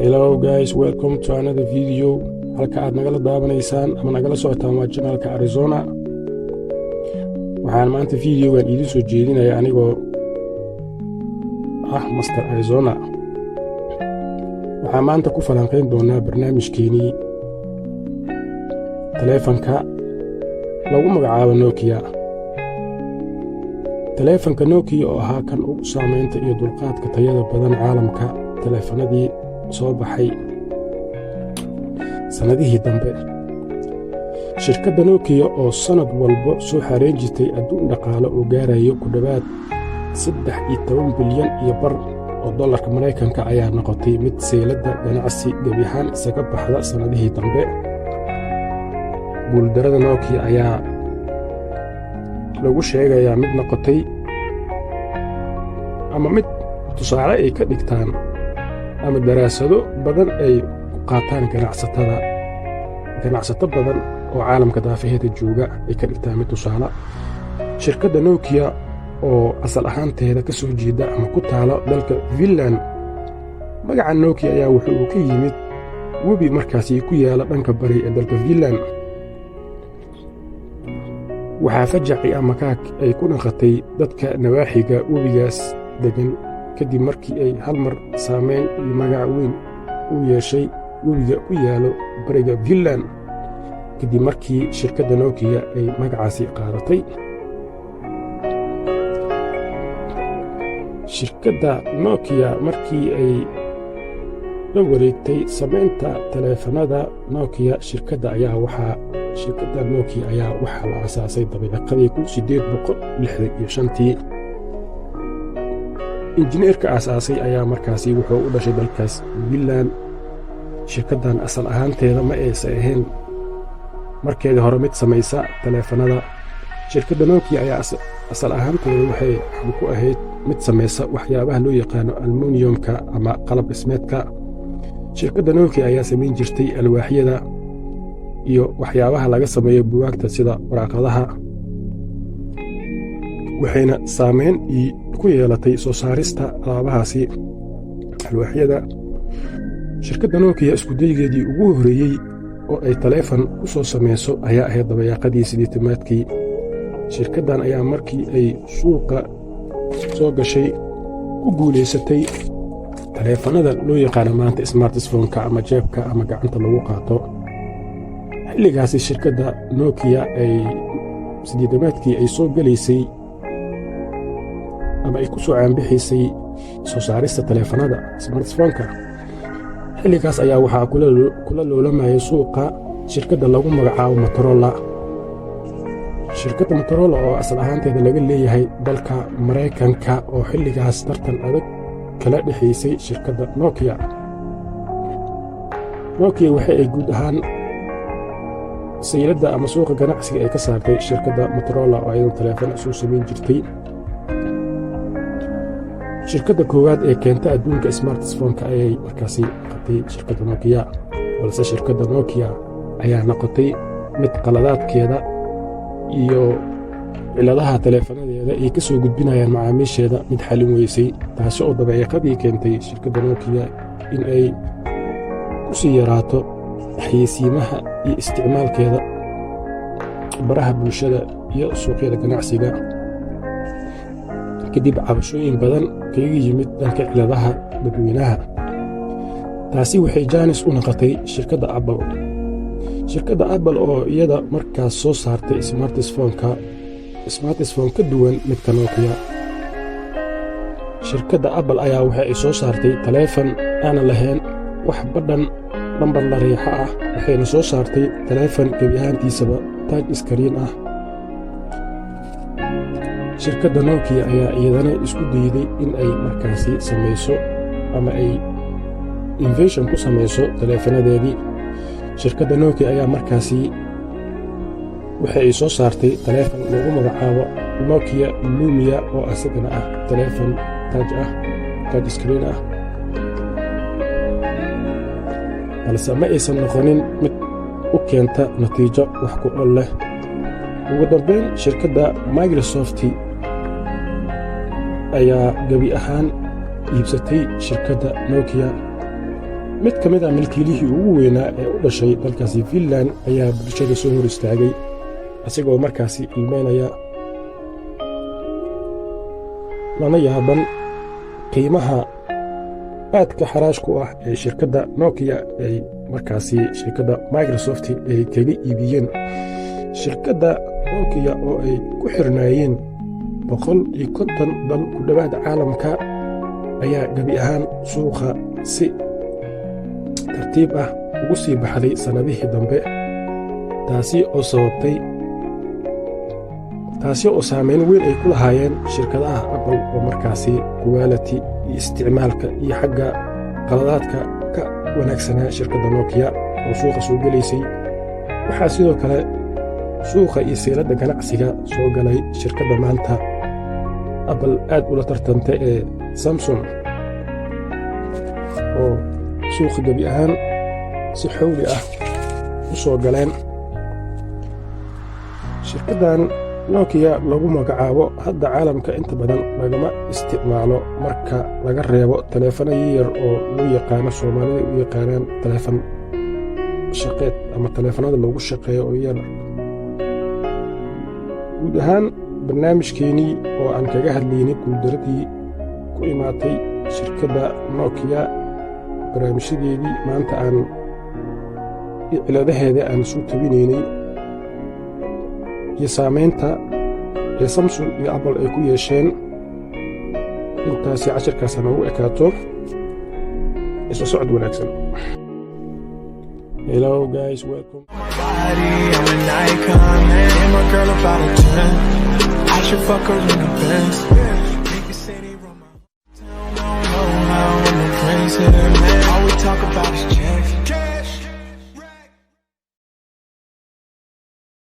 Hello guys, welcome to another video. Halka aad nagala daawanaysaan ama nagala socotaan waa channelka Arizona. Waxaan maanta videogan idiin soo jeedinaya anigoo ah Master Arizona. Waxaan maanta ku falanqayn doonaa barnaamijkeenii taleefanka lagu magacaabo Nokia. Taleefanka Nokia oo ahaa kan ugu saamaynta iyo dulqaadka tayada badan caalamka taleefanadii soo baxay sannadihii dambe. Shirkadda Nokia oo sannad walba soo xareyn jirtay adduun dhaqaale oo gaarayo ku dhowaad 13.5 bilyan oo dollarka Maraykanka ayaa noqotay mid sayladda ganacsi gebi ahaan isaga baxda sannadihii dambe. Guuldarrada Nokia ayaa lagu sheegayaa mid noqotay ama mid tusaale ay ka dhigtaan ama daraasado badan ay ku qaataan ganacsatada, ganacsato badan oo caalamka daafaheeda jooga ay ka dhigtaan mid tusaale. Shirkadda Nokia oo asal ahaanteeda ka soo jeeda ama ku taalo dalka Finland, magaca Nokia ayaa wuxuu ka yimid webi markaasi ku yaala dhanka bari ee dalka Finland. Waxaa fajaci ama kaak ay ku naqatay dadka nawaaxiga webigaas degan kadib markii ay hal mar saameyn iyo magac weyn u yeeshay webiga ku yaalo bariga Finland, kadib markii shirkadda Nokia ay magacaasi qaadatay. Shirkadda Nokia markii ay la wareegtay samaynta taleefanada Nokia, shirkadda Nokia ayaa waxaa la aasaasay dabayaaqadii 1865-tii. Injineerka aasaasay ayaa markaasi wuxuu u dhashay dalkaas Finland. Shirkaddan asal ahaanteeda ma aysan ahayn markeedii hore mid samaysa taleefanada. Shirkadda Nokia ayaa asal ahaanteeda waxay caan ku ahayd mid samaysa waxyaabaha loo yaqaano almuniyomka ama qalab dhismeedka. Shirkadda Nokia ayaa samayn jirtay alwaaxyada iyo waxyaabaha laga sameeyo buugaagta sida waraaqadaha, waxayna saameyn ku yeelatay soo saarista alaabahaasi alwaaxyada. Shirkadda Nokia iskudaygeedii ugu horreeyey oo ay taleefan ku soo samayso ayaa ahayd dabayaaqadii 80-aadkii. Shirkaddan ayaa markii ay suuqa soo gashay ku guulaysatay taleefannada loo yaqaano maanta smartphone-ka ama jeebka ama gacanta lagu qaato. Xilligaasi shirkadda Nokia ay 80-aadkii ay soo gelaysay ama ay ku soo caanbixaysay soo saarista taleefannada smartphone-ka, xilligaas ayaa waxaa kula loolamayay suuqa shirkadda lagu magacaabo Motorola. Shirkadda Motorola oo asal ahaanteeda laga leeyahay dalka Maraykanka oo xilligaas tartan adag kala dhexaysay shirkadda Nokia. Nokia waxa ay guud ahaan sayladda ama suuqa ganacsiga ay ka saartay shirkadda Motorola oo ayadan taleefon soo samayn jirtay. Shirkadda koowaad ee keenta adduunka smartphone-ka ayay markaasi noqotay shirkadda Nokia, balse shirkadda Nokia ayaa noqotay mid qaladaadkeeda iyo ciladaha taleefanadeeda ay ka soo gudbinayaan macaamiisheeda mid xalin weysay, taasi oo dabayaaqadii keentay shirkadda Nokia in ay ku sii yaraato xayeysiimaha iyo isticmaalkeeda baraha bulshada iyo suuqyada ganacsiga, kadib cabashooyin badan kaga yimid dhanka ciladaha dadweynaha. Taasi waxay jaanis u noqotay shirkadda Apple. Shirkadda Apple oo iyada markaas soo saartay smartphone-ka, smartphone ka duwan midka Nokia. Shirkadda Apple ayaa waxa ay soo saartay taleefan aanan lahayn wax badhan lambar la riixo ah, waxayna soo saartay taleefan gebi ahaantiisaba touch screen ah. Shirkadda Nokia ayaa iyadana isku dayday in ay markaasi samayso ama ay innovation ku samayso taleefanadeedii. Shirkadda Nokia ayaa markaasi waxa ay soo saartay taleefan lagu magacaabo Nokia Lumia oo asagana ah taleefan touch ah, touch screen ah, balse ma aysan noqonin mid u keenta natiijo wax ku ol leh. Ugu dambayn, shirkadda Microsoft ayaa gebi ahaan iibsatay shirkadda Nokia. Mid ka mid ah milkiilihii ugu weynaa ee u dhashay dalkaasi Finland ayaa bulshada soo hor istaagay, isagoo markaasi ilmeynaya, lana yaaban qiimaha aadka xaraashku ah ee shirkadda Nokia ay markaasi shirkadda Microsoft ay kaga iibiyeen. Shirkadda Nokia oo ay ku xirnaayeen 150 dal ku dhowaad caalamka ayaa gebi ahaan suuqa si tartiib ah ugu sii baxday sannadihii dambe, taasi oo sababtay, taasi oo saameyn weyn ay ku lahaayeen shirkadaha Apple oo markaasi quality iyo isticmaalka iyo xagga qaladaadka ka wanaagsanaa shirkadda Nokia oo suuqa soo gelaysay. Waxaa sidoo kale suuqa iyo seeladda ganacsiga soo galay shirkadda maanta Apple aad ula tartanta ee Samsung, oo suuqa gebi ahaan si xowli ah u soo galeen. Shirkaddan Nokia lagu magacaabo hadda caalamka inta badan lagama isticmaalo, marka laga reebo taleefano yar oo loo yaqaano, Soomaalida u yaqaanaan taleefan shaqeed ama taleefanada lagu shaqeeyo oo yar. Guud ahaan, barnaamijkeenii oo aan kaga hadlaynay guuldaradii ku imaatay shirkadda Nokia, barnaamijyadeedii maanta aan ciladaheeda aan soo tabinaynay iyo saamaynta ee Samsung iyo Apple ay ku yeesheen, intaasi cashirkaasa noogu ekaato. Isla socod wanaagsan. Hello guys, welcome. Body, I'm an icon, man. And my girl about a 10. I should fuck her in the Benz. Niggas say they run my town. I don't know how I'm the prince here, man. All we talk about is